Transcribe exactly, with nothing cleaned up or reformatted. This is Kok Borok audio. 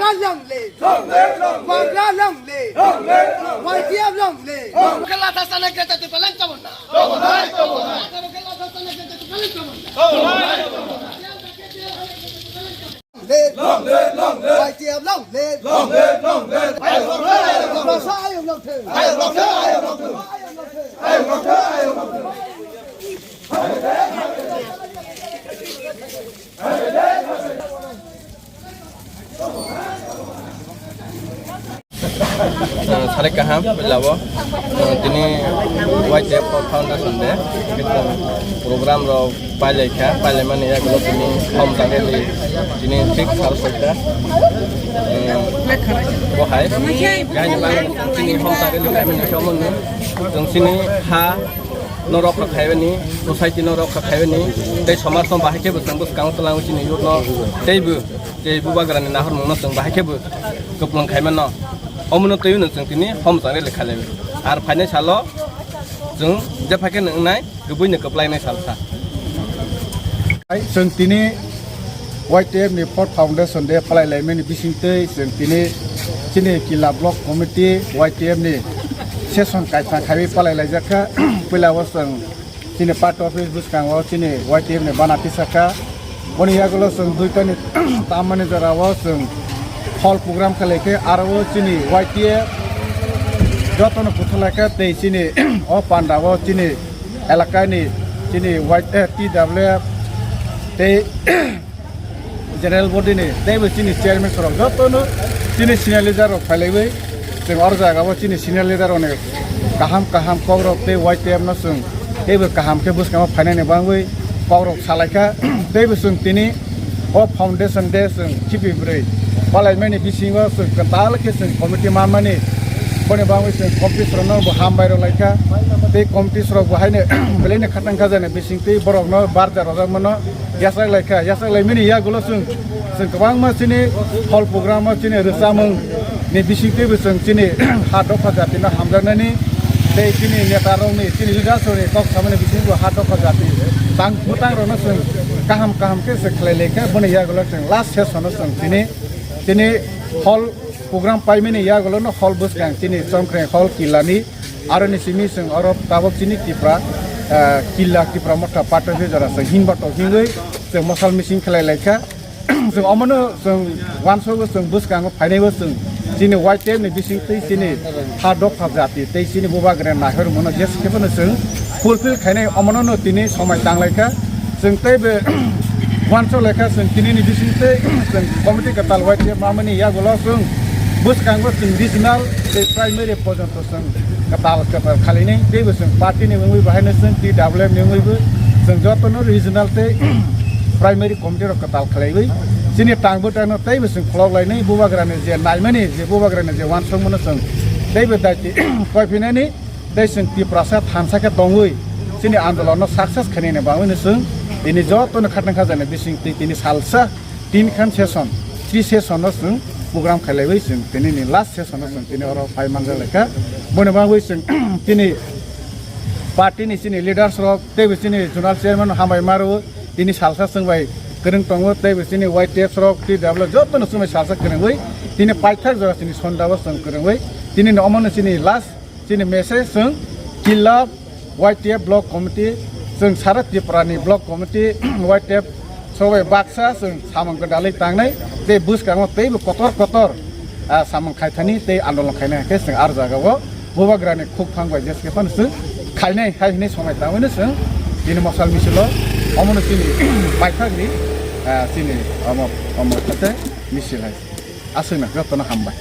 Long live! Long live, long live! Bagra long live! Long live, long live! Y T F long live! Long live! Kela thasana keta tu palang chabona. Chabona, chabona. Kela thasana keta tu palang chabona. Chabona, chabona. Long live! Long live, long live! Y T F long live! Long live, long live! Ayok long live! Ayok long live! Ayok long live! Ayok long live! Ayok long live! Ayok long live! Ayok long live! Sare kaham, labo. Tini Y T F Foundation de, program rok pailai kha, pailai mani yagulo tini hom tangeli, tini fix sar sekta. Bo hai, gani bang tini hom tangeli kami ni somon ni, tong sini ha, no rok kha khaibani, society no rok kha khaibani, tei somaj no bahai khe bo chwng bwskango twlango chini youth no, tei bo, tei bubagrani nahormung no chwng bahai khe bo kwplwng khaimano. Omono twiwi no chwng tini hom chang rele khalaiwi. Ar phainai salo chwng jepha khe nwngnai, kwbwi no kwplainai sal kha. Hai, chwng tini Y T F ni Fourth Foundation Day palai laimani bisingtwi chwng tini chini Killa Block Committee Y T F ni session kaisa khaiwi palai laijak kha. Puila o chwng chini party office bwskango chini Y T F ni bana tisakha. Boni yagulo chwng duitani tammani jorao chwng hall program khalai khe aro o chini Y T F jotono kuthulaikha tei chini o pandao chini elakani chini Y-, eh, T W F tei general body ni teibo chini chairman sorok jotono chini senior leader rok phailaiwi chwng oro jagao chini senior leader rok ni kaham kaham kok rok tei Y T F no chwng teibo kaham khe bwskango phainani bagwi kok rok salaikha. Teibo chwng tini o foundation day chwng khibi bwrwi palaimani bisingo chwng kwtal khe chwng committee manmani boni bagwi chwng committee sorokno bo hambai rok laikha tei committee sorok bo haino belai no khatang kha jani bising tei borokno barja rojak mano. Yachak lai kha, yachak lai mini yagulo chwng, chwng kwbangma chini hall program o chini rwchapmung ni bisingtwi bo chwng chini ha dopha jati no hamjaknani tei chini neta rok ni chini leaders rok ni kok samani bisingo ha dopha jati tang bwtang rok no chwng kaham kaham khe se khlai lai kha. Boni yagulo chwng last session o chwng chini, chini hall program paimani yagulo no hall bwskang chini Chongkhreng hall Killa ni. Aro ni simi chwng oro tabok chini Tipra, ah, Killa Tipra Motha Pathor Hijora chwng hinba tok hingwi chwng mosal mising khlai lai kha. Chwng omono chwng uansukgo chwng bwskango phainaibo chwng chini Y T F ni bising twi chini ha dopha jati tei chini bubagra nahor mono jesa khe phano chwng fulfill khainai omono no tini somai tang lai kha. Chwng tei be uansuk lai kha chwng tini ni bising tei chwng committee kwtal Y T F mamani yagulo chwng bwskango chwng regional tei primary porjonto chwng kwtal kwtal khalinai, teibo chwng party ni wngwi bo haino chwng T W F ni wngwi bo chwng jotono regional tei primary committee rok kwtal khlaiwi chini tang bwtangno teibo chwng kholok lainai, bubagrani je naimani, je bubagrani je uansukmano chwng teibo daiti koi phinani, tei chwng Tiprasa thansa khe tongwi chini andolonno success khainani bagwino chwng tini jotono khatang khajani bising twi tini salsa tin khan session, three session no chwng program khailaiwi chwng tini ni last session no chwng tini oro phai manjak lai kha. Boni bagwi chwng tini party ni chini leaders rok teibo chini zonal chairman hambai maro tini salsa chwng bai kwrwng tongo, teibo chini Y T F rok T W jotono chwng bai salsa kwrwngwi tini paithak jora chini sonda o chwng kwrwngwi tini ni omono chini last chini message chwng Killa Y T F block committee, chwng sara Tripura ni block committee Y T F sobai baksa chwng samung kwdalwi tangnai, tei bwskango teibo kotor kotor, ah, samung khaithani tei andolon khainai khe chwng ar jagao bubagrani khukphang bai jesa khe phano chwng khainai hai hinwi somai tangwino chwng bini mosal misilo omono chini paithakni, ah, chini omo, omo khe misil hai aswkno jotono hambai.